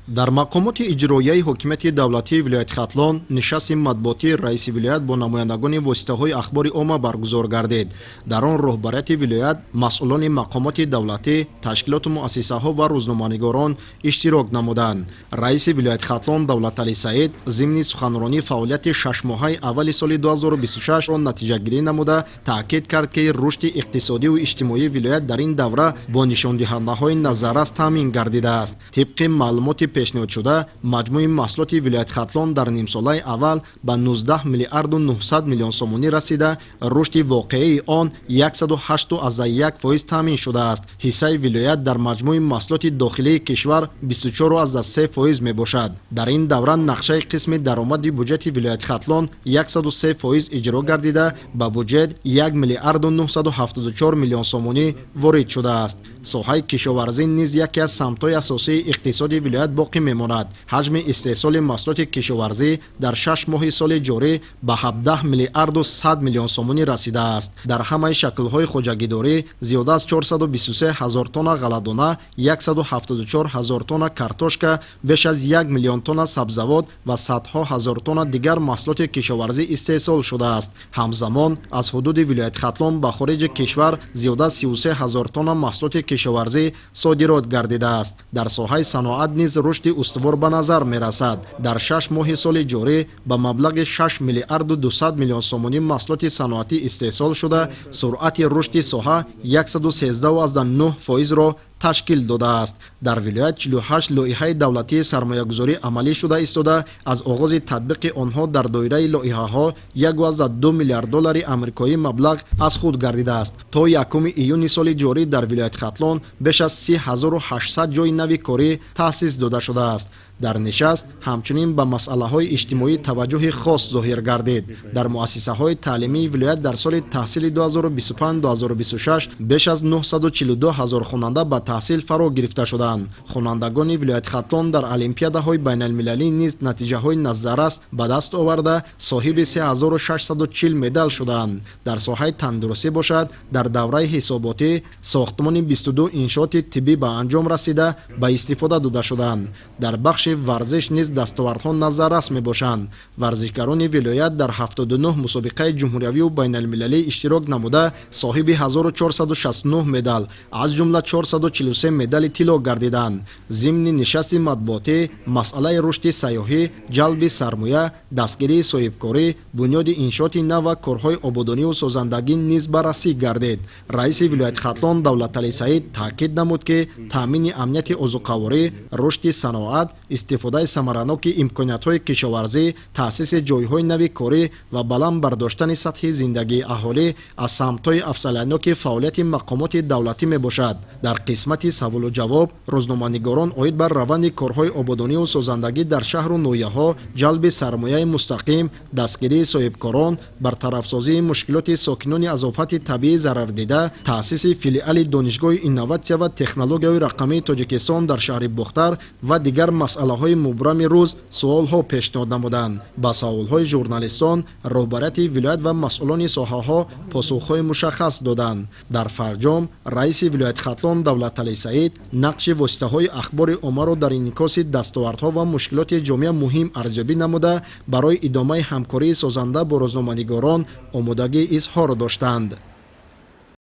Дар мақомоти иҷроияи ҳокимияти давлатии вилояти Хатлон нишасти матбуотии раиси вилоят бо намояндагони воситаҳои ахбори омма баргузор гардид. Дар он роҳбарияти вилоят, масъулони мақомоти давлатӣ, ташкилоту муассисаҳо ва рӯзноманигорон иштирок намуданд. Раиси вилояти Хатлон Давлаталӣ Саид зимни суханронӣ фаъолияти 6 моҳаи аввали соли 2026-ро натиҷагирӣ намуда, таъкид кард, ки рушди иқтисодиву иҷтимоии вилоят дар ин давра бо нишондиҳандаҳои назаррас таъмин гардидааст. Тибқи маълумоти пешниҳодшуда, маҷмӯи маҳсулоти вилояти Хатлон дар нимсолаи аввал ба 19 миллиарду 900 миллион сомонӣ расида, рушди воқеии он 108,1% таъмин шудааст. Ҳиссаи вилоят дар маҷмӯи маҳсулоти дохилии кишвар 24,3% мебошад. Дар ин давра нақшаи қисми даромади буҷети вилояти Хатлон 103% иҷро гардида, ба буҷет 1 миллиарду 974 миллион сомонӣ ворид шудааст. Соҳаи кишоварзӣ низ яке аз самтҳои асосии иқтисоди вилоят боқӣ мемонад. Ҳаҷми истеҳсоли маҳсулоти кишоварзӣ дар 6 моҳи соли ҷорӣ ба 17 миллиарду 100 миллион сомонӣ расидааст. Дар ҳамаи шаклҳои хоҷагидорӣ зиёда аз 423 ҳазор тонна ғалладона, 174 ҳазор тонна картошка, беш аз 1 миллион тонна сабзавот ва садҳо ҳазор тонна дигар маҳсулоти кишоварзӣ истеҳсол шудааст. Ҳамзамон аз ҳудуди вилояти Хатлон ба хориҷи кишвар зиёда аз 33 ҳазор тонна маҳсулоти кишоварзӣ содирот гардидааст. Дар соҳаи саноат низ рушди устувор ба назар мерасад. Дар 6 моҳи соли ҷорӣ ба маблағи 6 миллиарду 200 миллион сомонӣ маҳсулоти саноатӣ истеҳсол шуда, суръати рушди соҳа 113,9 фоизро ташкил додааст. Дар вилоят 48 лоиҳаи давлатии сармоягузорӣ амалӣ шуда истода, аз оғози татбиқи онҳо дар доираи лоиҳаҳо 1,2 миллиард доллари амрикоӣ маблағ аз худ гардидааст. То 1 июни соли ҷорӣ дар вилояти Хатлон беш аз 30 800 ҷойи нави корӣ таъсис дода шудааст. Дар нишаст ҳамчунин ба масъалаҳои иҷтимоӣ таваҷҷӯҳи хос зоҳир гардид. Дар муассисаҳои таълимии вилоят дар соли таҳсили 2025-2026 беш аз 942 ҳазор хонанда ба таҳсил фаро гирифта шуданд. Хонандагони вилояти Хатлон дар олимпиадаҳои байналмилалӣ низ натиҷаҳои назаррас ба даст оварда, соҳиби 3640 медал шуданд. Дар соҳаи тандурустӣ бошад, дар давраи ҳисоботӣ сохтмони 22 иншооти тиббӣ ба анҷом расида, ба истифода дода шуданд. Дар бахши варзиш низ дастовардҳо назаррас мебошанд. Варзишгарони вилоят дар 79 мусобиқаи ҷумҳуриявию байналмилалӣ иштирок намуда, соҳиби 1469 медал, аз ҷумла 443 медали тилло гардиданд. Зимни нишасти матбуотӣ масъалаи рушди сайёҳӣ, ҷалби сармоя, дастгирии соҳибкорӣ, бунёди иншооти нав ва корҳои ободониву созандагӣ низ баррасӣ гардид. Раиси вилояти Хатлон Давлаталӣ Саид таъкид намуд, ки таъмини амнияти озуқаворӣ, рушди саноат, истифодаи самараноки имкониятҳои кишоварзӣ, таъсиси ҷойҳои нави корӣ ва баланд бардоштани сатҳи зиндагии аҳолӣ аз самтҳои афзалиятноки фаъолияти мақомоти давлатӣ мебошад. Дар қисмати саволу ҷавоб рӯзноманигорон оид бар раванди корҳои ободониву созандагӣ дар шаҳру ноҳияҳо, ҷалби сармояи мустақим, дастгирии соҳибкорон, бартарафсозии мушкилоти сокинони аз офати табиӣ зарардида, таъсиси филиали Донишгоҳи инноватсия ва технологияҳои рақамии Тоҷикистон дар шаҳри Бохтар ва дигар масъалаҳои мубрами рӯз суолҳо пешниҳод намуданд. Ба саволҳои журналистон роҳбарияти вилоят ва масъулони соҳаҳо посухҳои мушаххас доданд. Дар фарҷом раиси вилояти Хатлон Давлаталӣ Саид нақши воситаҳои ахбори оммаро дар инъикоси дастовардҳо ва мушкилоти ҷомеа муҳим арзёбӣ намуда, барои идомаи ҳамкории созанда бо рӯзноманигорон омодагӣ изҳор доштанд.